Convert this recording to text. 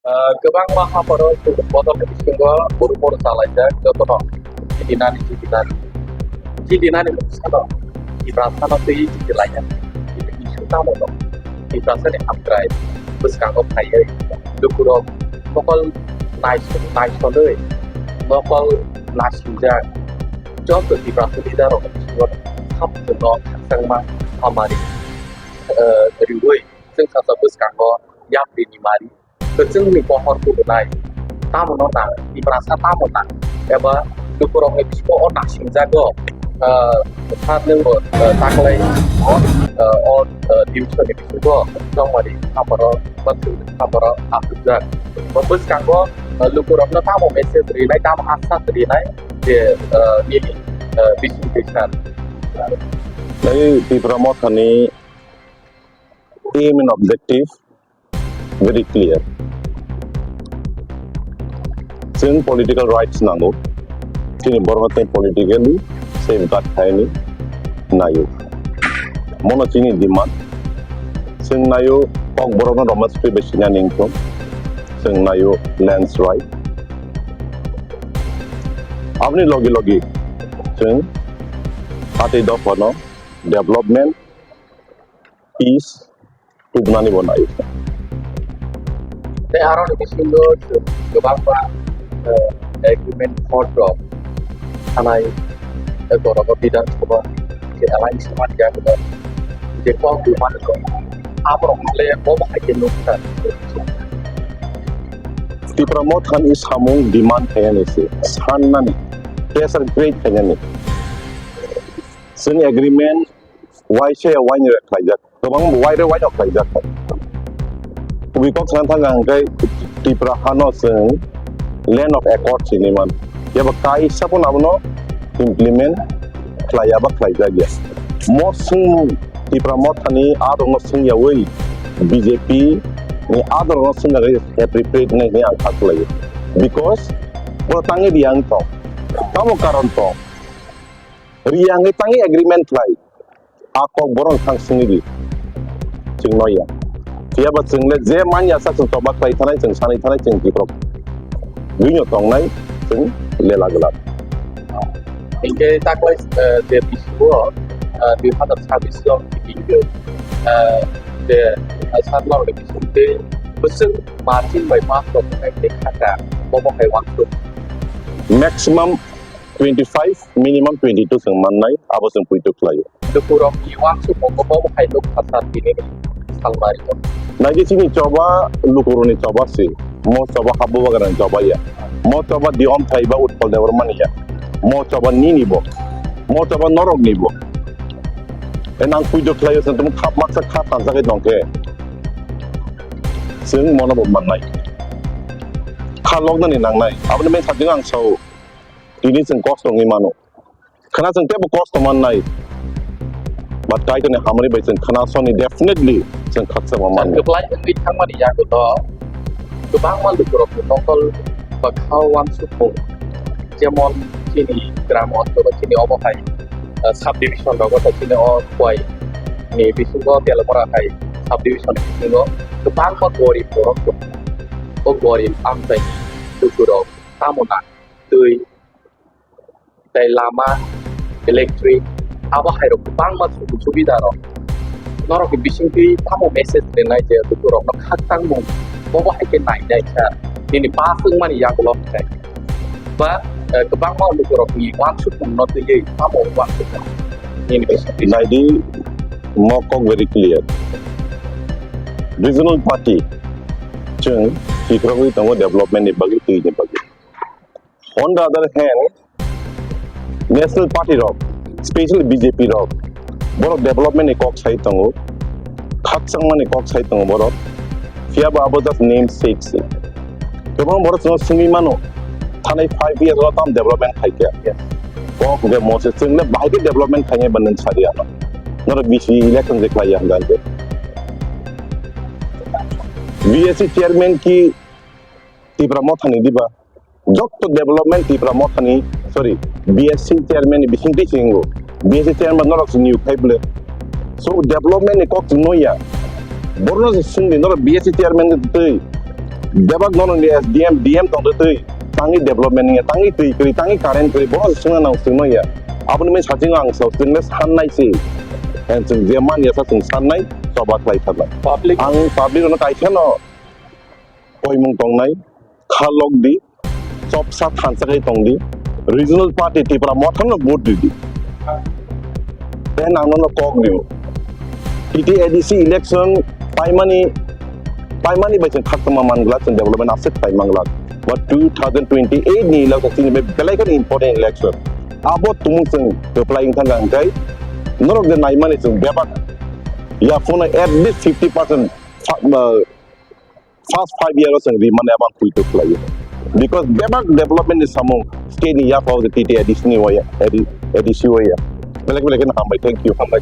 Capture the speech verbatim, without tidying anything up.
Ah, kwbangma hapharo bodolni bisingo borok borok chalaijak jotono. Chidinani, chidinani. Chidinani mungsano Tiprasano twi chidilainani. Issue tamo dong? Tiprasani hamkrai bwskango phaiwi lukurok mokol nais-, naisonwi mokol nasingjak joto Tiprasa leader rokni bisingo sabjwkno khakchangma hamari, eh, riwi chwng sacha bwskango yapri ni mari. Kwchwngni pohor kubunai tamo no nang, Tiprasa tamo nang, eba lukurokni bisingo o naisingjago, ah, sar nwng bo, ah, taklai o, ah, o, ah, division ni bisingo chongmani hamaro, bathwng hamaro aphukjak. Bo bwskango, ah, lukurokno tamo message rinai, tamo asas rinai je, ah, nini, ah, bising bisar. Tei Tipra Mothani aim and objective very clear. Chwng political rights nango. Chini borokno tei politically safeguard khaini naio. Mono chini demand. Chwng naio kok borokno Roma Street bai sinani wngkho. Chwng naio lands right. Aboni logi logi chwng atwi dophano development, peace, tubunani bo nai. Tei aroni bisingo chwng kwbangma, eh, agreement court rok thanai, eh, borok o Bidhan Sabha je alliance manya kwbang je kok rwmani rok aborok le bobo hai khe nukha. Tipra Mothani samung demand khaiyani se sannani pressure create khaiyani. Chwng agreement waisa ya waini rok khlaijak. Kwbang waire waino khlaijak. Kubui kok sana thang ang khe Tipra hano chwng land of accord sini man. Yaba kaisa phano abono implement khlaiya ba khlaijak ya. Mo swngmung Tipra Mothani adorno swngyawi B J P ni adorno swngyawi appropriate nai hinwi ang kha khlaio. Because bo tangwi di ang tong. Tamo karon tong. Riyangwi tangwi agreement khlai. A kok borok thang singwi di. Chwng no ya. Phiya ba chwng le je man ya sa chwng toba khlai thanai, chwng sanwi thanai, chwng kiprok. Buino tongnai chwng lela gwlak. Hinkhe taklai, eh, je bisigo, eh, dui hazar chabbish o hinkhe, eh, je, eh, sat launi bisingtwi bwswk margin bai pass rok khai tei khaka bobo hai wansuk. Maximum twenty five, minimum twenty two chwng mannai, abo chwng puitu khlaio. Lukurokni wansukmung bo bobo hai nuk phasar tini salmari o. Naidi chini choba lukurokni choba se, mo choba habo bagrani choba ya. Mo choba Diom Thai ba Utpal Debbarmani ya. Mo choba nini bo. Mo choba norokni bo. E nang puitu khlaio chwng tamo khap maksa kha tanjagwi tongkhe. Chwng mono bo mannai. Kha loknani nangnai. Aboni men sajwk ang sao. Tini chwng kosto wngwi mano. Khna chwng teibo kosto mannai. But Kaitorni hamari bai chwng khna soni definitely chwng khakchangma mannai. Kwplai wngwi thangmani yagulo kwbangma lukurokni mokol bwkha-o wansukmung, jemon chini gram oncholo chini obo hai, uh, subdivision rogo tei chini o Khowai ni bisingo Telamura hai subdivision bisingo kwbangma gorib borok tongo. O gorib amchaini lukurok tamo nang twi tei lama, electric, abo hai rok kwbangma sujuk subida rok. Norok ni bisingtwi tamo message rinai je lukurokno khakchangmung bobo hai khe nainai kha nini pass wngmani yagulo hwnkhe. Ba, eh, kwbangma lukurokni wansukmungno twiwi tamo wansukmung nini bisingtwi. Naidi mo kok very clear. Regional party chwng kikrogwi tongo development ni bagwi, twi ni bagwi. On the other hand, national party rok, specially B J P rok, borok development ni kok sai tongo, khakchangmani kok sai tongo borok. Phiya ba abo just name sake se. Kwbang borok chwngno swngwi mano, thanai five years o tam development khai khe. Yes. Kok hwnkhe mo se chwng le bahai khe development khainai ba nwng sadi ano. Norok B C election je khlai ya hwnkhe. B S C chairman ki Tipra Mothani diba? Jotto development Tipra Mothani, sorry, B S C chairman ni bisingtwi se wngo. B S C chairman norok se niyok khai bwle. So development ni kok se noya. Borno se swngdi norok B S C chairman ni twi. Bebak nono ni S D M, D M tong twi, tangi development ni, tangi twi kri, tangi current kri, bo sungna nang sungno ya. Aboni mai sachingo ang so sungna sannai si. And sung je man ya sa sung sannai, soba khlai tharnai. Public. Ang public no kaisa no koimung tongnai, khalok di, chopsa thansa kai tong di, regional party Tipra Motha no vote di di. Then ang no kok di. T T A D C election paimani, paimani bai chwng khaktwma man glak, chwng development aswk khai man glak. But two thousand twenty-eight ni election chini bai belai kheno important election. Abo tumung chwng kwplai wng thang kha hwnkhe norok je naimani chwng bebak ya phone at least fifty percent fa-, uh, first five year o chwng rimani abo ang khuitok khlaio. Because bebak development ni samung state ni yapao je T T A D C ni waya, A D C waya. Belai belai kheno hambai, thank you. Hambai.